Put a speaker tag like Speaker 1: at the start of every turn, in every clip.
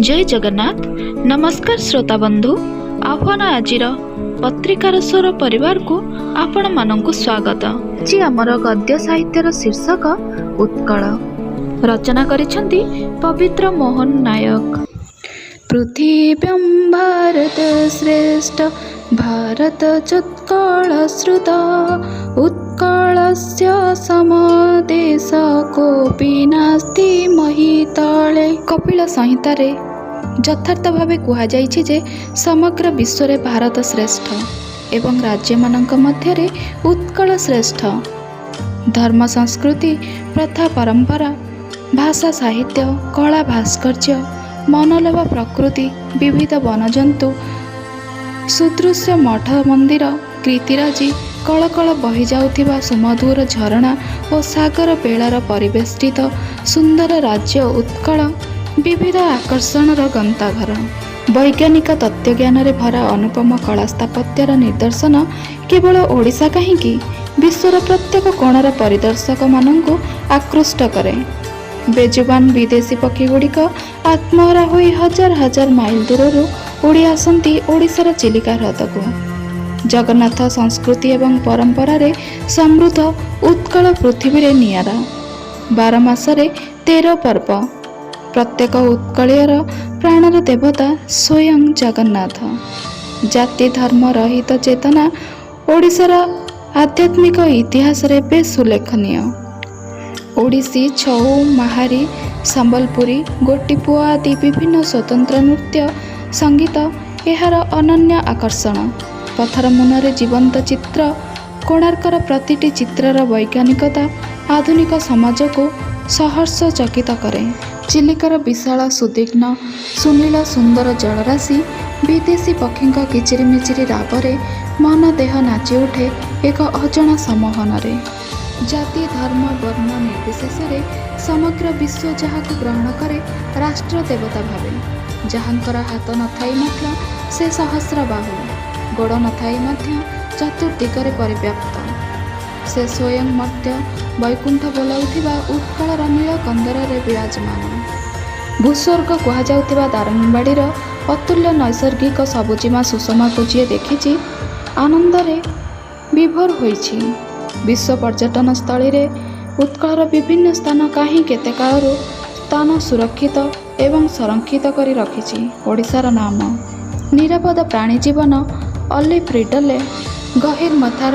Speaker 1: ଜୟ ଜଗନ୍ନାଥ। ନମସ୍କାର ଶ୍ରୋତା ବନ୍ଧୁ, ଆହ୍ୱାନ ଆଜିର ପତ୍ରିକାର ସ୍ୱର ପରିବାରକୁ ଆପଣମାନଙ୍କୁ ସ୍ୱାଗତ। ଆଜି ଆମର ଗଦ୍ୟ ସାହିତ୍ୟର ଶୀର୍ଷକ ଉତ୍କଳ। ରଚନା କରିଛନ୍ତି ପବିତ୍ର ମୋହନ ନାୟକ। ପୃଥିବ୍ୟାಂ ଭାରତ ଶ୍ରେଷ୍ଠ ଭାରତ ଚୋତ୍କଳ ଶ୍ରୁତ ଉତ୍କଳସ୍ୟ ସମଦେଶ କୋପି ନାସ୍ତି ମହୀତଳେ। କପିଳ ସଂହିତାରେ ଯଥାର୍ଥ ଭାବେ କୁହାଯାଇଛି ଯେ ସମଗ୍ର ବିଶ୍ୱରେ ଭାରତ ଶ୍ରେଷ୍ଠ ଏବଂ ରାଜ୍ୟମାନଙ୍କ ମଧ୍ୟରେ ଉତ୍କଳ ଶ୍ରେଷ୍ଠ। ଧର୍ମ, ସଂସ୍କୃତି, ପ୍ରଥା, ପରମ୍ପରା, ଭାଷା, ସାହିତ୍ୟ, କଳା, ଭାସ୍କର୍ଯ୍ୟ, ମନୋଲୋଭା ପ୍ରକୃତି, ବିବିଧ ବନଜନ୍ତୁ, ସୁଦୃଶ୍ୟ ମଠ ମନ୍ଦିର, କୀର୍ତ୍ତିରାଜି, କଳକଳ ବହିଯାଉଥିବା ସୁମଧୁର ଝରଣା ଓ ସାଗର ବେଳାର ପରିବେଷ୍ଟିତ ସୁନ୍ଦର ରାଜ୍ୟ ଉତ୍କଳ ବିବିଧ ଆକର୍ଷଣର ଗନ୍ତାଘର। ବୈଜ୍ଞାନିକ ତତ୍ତ୍ୱଜ୍ଞାନରେ ଭରା ଅନୁପମ କଳା ସ୍ଥାପତ୍ୟର ନିଦର୍ଶନ କେବଳ ଓଡ଼ିଶା କାହିଁକି, ବିଶ୍ୱର ପ୍ରତ୍ୟେକ କୋଣର ପରିଦର୍ଶକମାନଙ୍କୁ ଆକୃଷ୍ଟ କରେ। ବେଜୁବାନ ବିଦେଶୀ ପକ୍ଷୀଗୁଡ଼ିକ ଆତ୍ମହରା ହୋଇ ହଜାର ହଜାର ମାଇଲ ଦୂରରୁ ଉଡ଼ି ଆସନ୍ତି ଓଡ଼ିଶାର ଚିଲିକା ହ୍ରଦକୁ। ଜଗନ୍ନାଥ ସଂସ୍କୃତି ଏବଂ ପରମ୍ପରାରେ ସମୃଦ୍ଧ ଉତ୍କଳ ପୃଥିବୀରେ ନିଆରା। 12 ମାସରେ 13 ପର୍ବ। ପ୍ରତ୍ୟେକ ଉତ୍କଳୀୟର ପ୍ରାଣର ଦେବତା ସ୍ୱୟଂ ଜଗନ୍ନାଥ। ଜାତି ଧର୍ମ ରହିତ ଚେତନା ଓଡ଼ିଶାର ଆଧ୍ୟାତ୍ମିକ ଇତିହାସରେ ବେଶ୍ ଉଲ୍ଲେଖନୀୟ। ଓଡ଼ିଶୀ, ଛଉ, ମାହାରୀ, ସମ୍ବଲପୁରୀ, ଗୋଟିପୁଅ ଆଦି ବିଭିନ୍ନ ସ୍ୱତନ୍ତ୍ର ନୃତ୍ୟ ସଙ୍ଗୀତ ଏହାର ଅନନ୍ୟ ଆକର୍ଷଣ। ପଥର ମୁନରେ ଜୀବନ୍ତ ଚିତ୍ର କୋଣାର୍କର ପ୍ରତିଟି ଚିତ୍ରର ବୈଜ୍ଞାନିକତା ଆଧୁନିକ ସମାଜକୁ ସହର୍ଷ ଚକିତ କରେ। ଚିଲିକାର ବିଶାଳ, ସୁଦୀର୍ଘ, ସୁନୀଳ ସୁନ୍ଦର ଜଳରାଶି, ବିଦେଶୀ ପକ୍ଷୀଙ୍କ କିଚିରିମିଚିରି ରାବରେ ମନ ଦେହ ନାଚିଉଠେ ଏକ ଅଜଣା ସମ୍ମୋହନରେ। ଜାତି, ଧର୍ମ, ବର୍ଣ୍ଣ ନିର୍ବିଶେଷରେ ସମଗ୍ର ବିଶ୍ୱ ଯାହାକୁ ଗ୍ରହଣ କରେ ରାଷ୍ଟ୍ର ଦେବତା ଭାବେ, ଯାହାଙ୍କର ହାତ ନଥାଇ ମଧ୍ୟ ସେ ସହସ୍ର ବାହୁ, ଗୋଡ଼ ନଥାଇ ମଧ୍ୟ ଚତୁର୍ଦିଗରେ ପରିବ୍ୟାପ୍ତ, ସେ ସ୍ୱୟଂ ମର୍ତ୍ତ୍ୟ ବୈକୁଣ୍ଠ ବୋଲାଉଥିବା ଉତ୍କଳର ନୀଳକନ୍ଦରରେ ବିରାଜମାନ। ଭୂସ୍ୱର୍ଗ କୁହାଯାଉଥିବା ଦାରିଙ୍ଗବାଡ଼ିର ଅତୁଲ୍ୟ ନୈସର୍ଗିକ ସବୁଜିମା ସୁଷମାକୁ ଯିଏ ଦେଖିଛି, ଆନନ୍ଦରେ ବିଭୋର ହୋଇଛି। ବିଶ୍ୱ ପର୍ଯ୍ୟଟନ ସ୍ଥଳୀରେ ଉତ୍କଳର ବିଭିନ୍ନ ସ୍ଥାନ କାହିଁ କେତେ କାଳରୁ ସ୍ଥାନ ସୁରକ୍ଷିତ ଏବଂ ସଂରକ୍ଷିତ କରି ରଖିଛି ଓଡ଼ିଶାର ନାମ। ନିରାପଦ ପ୍ରାଣୀ ଜୀବନ, ଅଲିଭ୍ ରିଡଲେ, ଗହୀରମଥାର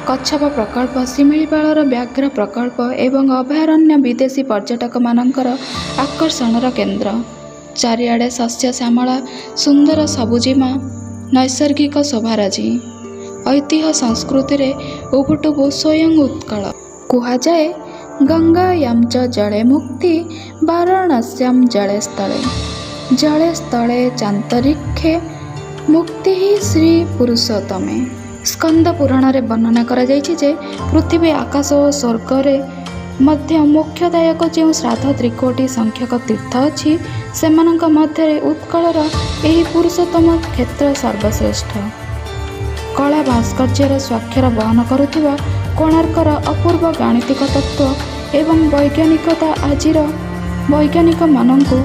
Speaker 1: କଚ୍ଛପ ପ୍ରକଳ୍ପ, ଶିମିଳିପାଳର ବ୍ୟାଘ୍ର ପ୍ରକଳ୍ପ ଏବଂ ଅଭୟାରଣ୍ୟ ବିଦେଶୀ ପର୍ଯ୍ୟଟକମାନଙ୍କର ଆକର୍ଷଣର କେନ୍ଦ୍ର। ଚାରିଆଡ଼େ ଶସ୍ୟ ଶ୍ୟାମଳା ସୁନ୍ଦର ସବୁଜିମା, ନୈସର୍ଗିକ ଶୋଭାରାଜି, ଐତିହ୍ୟ ସଂସ୍କୃତିରେ ଉବୁଟୁବୁ ସ୍ୱୟଂ ଉତ୍କଳ। କୁହାଯାଏ, ଗଙ୍ଗାୟାଂ ଚ ଜଳେ ମୁକ୍ତି ବାରାଣସ୍ୟାଂ ଜଳେ ସ୍ଥଳେ, ଜଳେ ସ୍ଥଳେ ଚାନ୍ତରୀକ୍ଷେ ମୁକ୍ତି ଶ୍ରୀ ପୁରୁଷୋତ୍ତମେ। ସ୍କନ୍ଦ ପୁରାଣରେ ବର୍ଣ୍ଣନା କରାଯାଇଛି ଯେ ପୃଥିବୀ, ଆକାଶ ଓ ସ୍ୱର୍ଗରେ ମଧ୍ୟ ମୋକ୍ଷଦାୟକ ଯେଉଁ ଶ୍ରାଦ୍ଧ ତ୍ରିକୋଟି ସଂଖ୍ୟକ ତୀର୍ଥ ଅଛି, ସେମାନଙ୍କ ମଧ୍ୟରେ ଉତ୍କଳର ଏହି ପୁରୁଷୋତ୍ତମ କ୍ଷେତ୍ର ସର୍ବଶ୍ରେଷ୍ଠ। କଳା ଭାସ୍କର୍ଯ୍ୟର ସ୍ୱାକ୍ଷର ବହନ କରୁଥିବା କୋଣାର୍କର ଅପୂର୍ବ ଗାଣିତିକ ତତ୍ତ୍ୱ ଏବଂ ବୈଜ୍ଞାନିକତା ଆଜିର ବୈଜ୍ଞାନିକମାନଙ୍କୁ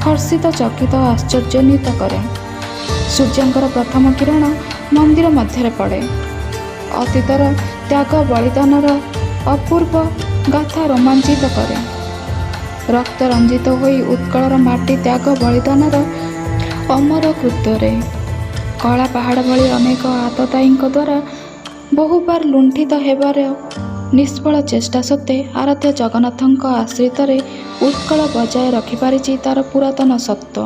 Speaker 1: ହର୍ଷିତ, ଚକିତ ଓ ଆଶ୍ଚର୍ଯ୍ୟାନ୍ୱିତ କରେ। ସୂର୍ଯ୍ୟଙ୍କର ପ୍ରଥମ କିରଣ ମନ୍ଦିର ମଧ୍ୟରେ ପଡ଼େ। ଅତୀତର ତ୍ୟାଗ ବଳିଦାନର ଅପୂର୍ବ ଗାଥା ରୋମାଞ୍ଚିତ କରେ। ରକ୍ତ ରଞ୍ଜିତ ହୋଇ ଉତ୍କଳର ମାଟି ତ୍ୟାଗ ବଳିଦାନର ଅମର କୃତ୍ୟରେ। କଳା ପାହାଡ଼ ଭଳି ଅନେକ ଆତତାୟୀଙ୍କ ଦ୍ୱାରା ବହୁବାର ଲୁଣ୍ଠିତ ହେବାର ନିଷ୍ଫଳ ଚେଷ୍ଟା ସତ୍ତ୍ୱେ ଆରାଧ୍ୟ ଜଗନ୍ନାଥଙ୍କ ଆଶ୍ରିତରେ ଉତ୍କଳ ବଜାୟ ରଖିପାରିଛି ତା'ର ପୁରାତନ ସତ୍ତ୍ୱ।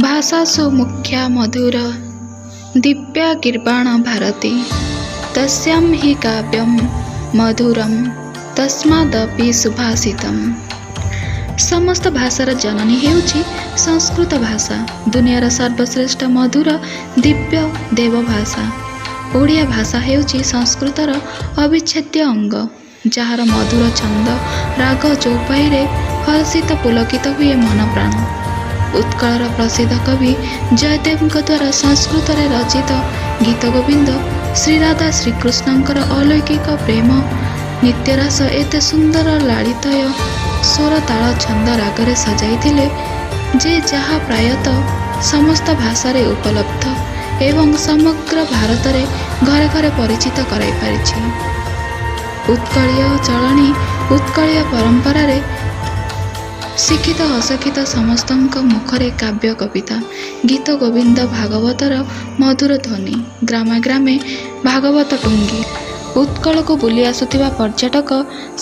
Speaker 1: ଭାଷାସୁ ମୁଖ୍ୟା ମଧୁର ଦିବ୍ୟା ଗୀର୍ବାଣ ଭାରତୀ, ତସ୍ୟାଂ ହି କାବ୍ୟଂ ମଧୁରଂ ତସ୍ମାଦପି ସୁଭାଷିତମ୍। ସମସ୍ତ ଭାଷାର ଜନନୀ ହେଉଛି ସଂସ୍କୃତ ଭାଷା, ଦୁନିଆର ସର୍ବଶ୍ରେଷ୍ଠ ମଧୁର ଦିବ୍ୟ ଦେବଭାଷା। ଓଡ଼ିଆ ଭାଷା ହେଉଛି ସଂସ୍କୃତର ଅବିଚ୍ଛେଦ୍ୟ ଅଙ୍ଗ, ଯାହାର ମଧୁର ଛନ୍ଦ, ରାଗ ଚୌପାଇରେ ହର୍ଷିତ ପୁଲକିତ ହୁଏ ମନ ପ୍ରାଣ। ଉତ୍କଳର ପ୍ରସିଦ୍ଧ କବି ଜୟଦେବଙ୍କ ଦ୍ୱାରା ସଂସ୍କୃତରେ ରଚିତ ଗୀତଗୋବିନ୍ଦ ଶ୍ରୀରାଧା ଶ୍ରୀକୃଷ୍ଣଙ୍କର ଅଲୌକିକ ପ୍ରେମ ନିତ୍ୟରାସ ଏତେ ସୁନ୍ଦର ଲାଳିତ୍ୟ ସ୍ୱର ତାଳ ଛନ୍ଦ ରାଗରେ ସଜାଇଥିଲେ ଯେ ଯାହା ପ୍ରାୟତଃ ସମସ୍ତ ଭାଷାରେ ଉପଲବ୍ଧ ଏବଂ ସମଗ୍ର ଭାରତରେ ଘରେ ଘରେ ପରିଚିତ କରାଇପାରିଛି। ଉତ୍କଳୀୟ ଚଳଣି, ଉତ୍କଳୀୟ ପରମ୍ପରାରେ ଶିକ୍ଷିତ ଅଶିକ୍ଷିତ ସମସ୍ତଙ୍କ ମୁଖରେ କାବ୍ୟ କବିତା, ଗୀତ ଗୋବିନ୍ଦ ଭାଗବତର ମଧୁର ଧ୍ୱନି, ଗ୍ରାମେ ଗ୍ରାମେ ଭାଗବତ ଟୁଙ୍ଗି। ଉତ୍କଳକୁ ବୁଲି ଆସୁଥିବା ପର୍ଯ୍ୟଟକ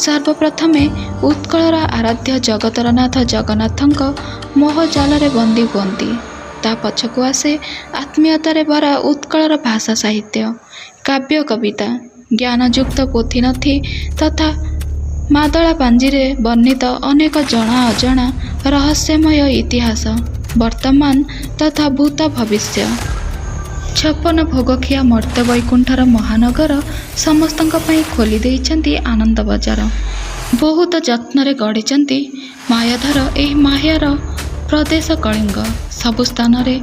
Speaker 1: ସର୍ବପ୍ରଥମେ ଉତ୍କଳର ଆରାଧ୍ୟ ଜଗତର ନାଥ ଜଗନ୍ନାଥଙ୍କ ମୋହଜାଲରେ ବନ୍ଦୀ ହୁଅନ୍ତି। ତା ପଛକୁ ଆସେ ଆତ୍ମୀୟତାରେ ଭରା ଉତ୍କଳର ଭାଷା ସାହିତ୍ୟ, କାବ୍ୟ କବିତା, ଜ୍ଞାନଯୁକ୍ତ ପୋଥିନଥି ତଥା ମାଦଳା ପାଞ୍ଜିରେ ବର୍ଣ୍ଣିତ ଅନେକ ଜଣା ଅଜଣା ରହସ୍ୟମୟ ଇତିହାସ, ବର୍ତ୍ତମାନ ତଥା ଭୂତ ଭବିଷ୍ୟ। 56 ଭୋଗଖିଆ ମର୍ତ୍ତ୍ୟ ବୈକୁଣ୍ଠର ମହାନଗର ସମସ୍ତଙ୍କ ପାଇଁ ଖୋଲି ଦେଇଛନ୍ତି ଆନନ୍ଦ ବଜାର। ବହୁତ ଯତ୍ନରେ ଗଢ଼ିଛନ୍ତି ମାୟାଧର ଏହି ମାୟାର ପ୍ରଦେଶ କଳିଙ୍ଗ। ସବୁ ସ୍ଥାନରେ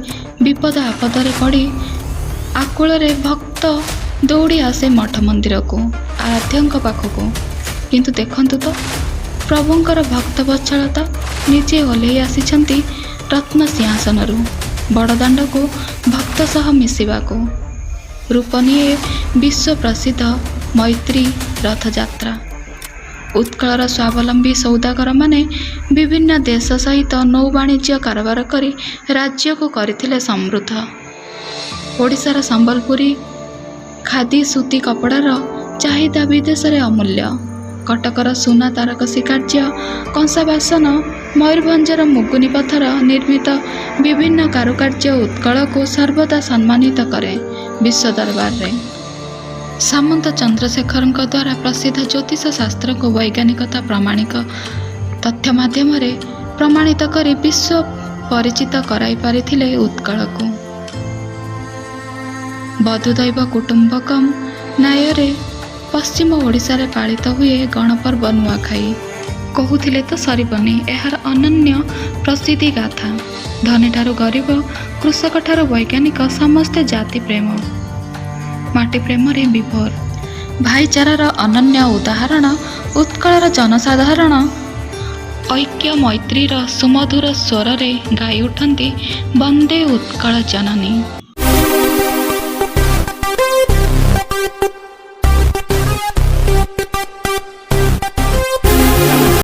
Speaker 1: ବିପଦ ଆପଦରେ ପଡ଼ି ଆକୁଳରେ ଭକ୍ତ ଦୌଡ଼ି ଆସେ ମଠ ମନ୍ଦିରକୁ, ଆରାଧ୍ୟଙ୍କ ପାଖକୁ। କିନ୍ତୁ ଦେଖନ୍ତୁ ତ ପ୍ରଭୁଙ୍କର ଭକ୍ତବତ୍ସଳତା, ନିଜେ ଓହ୍ଲେଇ ଆସିଛନ୍ତି ରତ୍ନ ସିଂହାସନରୁ ବଡ଼ଦାଣ୍ଡକୁ ଭକ୍ତ ସହ ମିଶିବାକୁ। ରୂପ ନିଏ ବିଶ୍ୱ ପ୍ରସିଦ୍ଧ ମୈତ୍ରୀ ରଥଯାତ୍ରା। ଉତ୍କଳର ସ୍ୱାବଲମ୍ବୀ ସୌଦାଗରମାନେ ବିଭିନ୍ନ ଦେଶ ସହିତ ନୌବାଣିଜ୍ୟ କାରବାର କରି ରାଜ୍ୟକୁ କରିଥିଲେ ସମୃଦ୍ଧ। ଓଡ଼ିଶାର ସମ୍ବଲପୁରୀ ଖାଦି ସୂତି କପଡ଼ାର ଚାହିଦା ବିଦେଶରେ ଅମୂଲ୍ୟ। କଟକର ସୁନା ତାରକସି କାର୍ଯ୍ୟ, କଂସା ବାସନ, ମୟୂରଭଞ୍ଜର ମୁଗୁନି ପଥର ନିର୍ମିତ ବିଭିନ୍ନ କାରୁକାର୍ଯ୍ୟ ଉତ୍କଳକୁ ସର୍ବଦା ସମ୍ମାନିତ କରେ ବିଶ୍ୱ ଦରବାରରେ। ସାମନ୍ତ ଚନ୍ଦ୍ରଶେଖରଙ୍କ ଦ୍ୱାରା ପ୍ରସିଦ୍ଧ ଜ୍ୟୋତିଷ ଶାସ୍ତ୍ରକୁ ବୈଜ୍ଞାନିକତା ପ୍ରମାଣିକ ତଥ୍ୟ ମାଧ୍ୟମରେ ପ୍ରମାଣିତ କରି ବିଶ୍ୱ ପରିଚିତ କରାଇ ପାରିଥିଲେ ଉତ୍କଳକୁ। ବଧୁଦୈବ କୁଟୁମ୍ବକମ୍ ନ୍ୟାୟରେ ପଶ୍ଚିମ ଓଡ଼ିଶାରେ ପାଳିତ ହୁଏ ଗଣପର୍ବ ନୂଆଖାଇ। କହୁଥିଲେ ତ ସରିବନି ଏହାର ଅନନ୍ୟ ପ୍ରସିଦ୍ଧି ଗାଥା। ଧନୀଠାରୁ ଗରିବ, କୃଷକଠାରୁ ବୈଜ୍ଞାନିକ ସମସ୍ତେ ଜାତି ପ୍ରେମ, ମାଟି ପ୍ରେମରେ ବିଭୋର। ଭାଇଚାରାର ଅନନ୍ୟ ଉଦାହରଣ ଉତ୍କଳର ଜନସାଧାରଣ ଐକ୍ୟ ମୈତ୍ରୀର ସୁମଧୁର ସ୍ୱରରେ ଗାଇ ଉଠନ୍ତି ବନ୍ଦେ ଉତ୍କଳ ଜନନୀ।